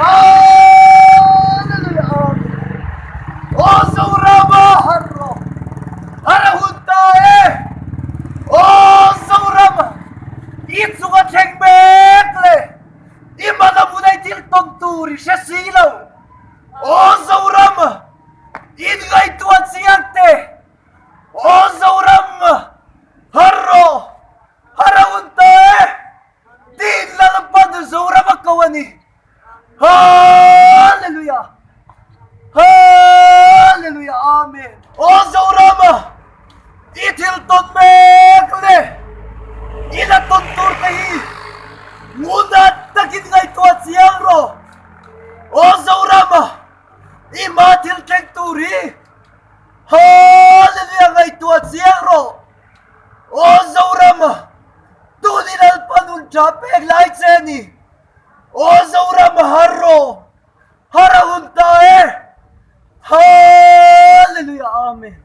Hallelujah Amen. Aw Zorama har rawh. Har a hun ta e. Aw Zorama i chung a thleng mek le i man a hmun ei thil tawn tur i hre si lo. Aw Zoram in ngaihtuah chiang teh. Aw Zoram har rawh. Har a hun ta e. Tiin Lalpan Zoram a ko a ni. Hallelujah! Hallelujah! Amen! Aw Zoram, i thil tawn mek le i la tawn tur te hi ngun takin ngaihtuah chiang rawh. Aw Zoram, i hma thil thleng tur hi Hallelujah ngaihtuah chiang rawh. Aw Zoram, tun i Lalpa nun tha pek lai che a ni. Aw Zoram har rawh, har a hun ta e. Hallelujah Amen.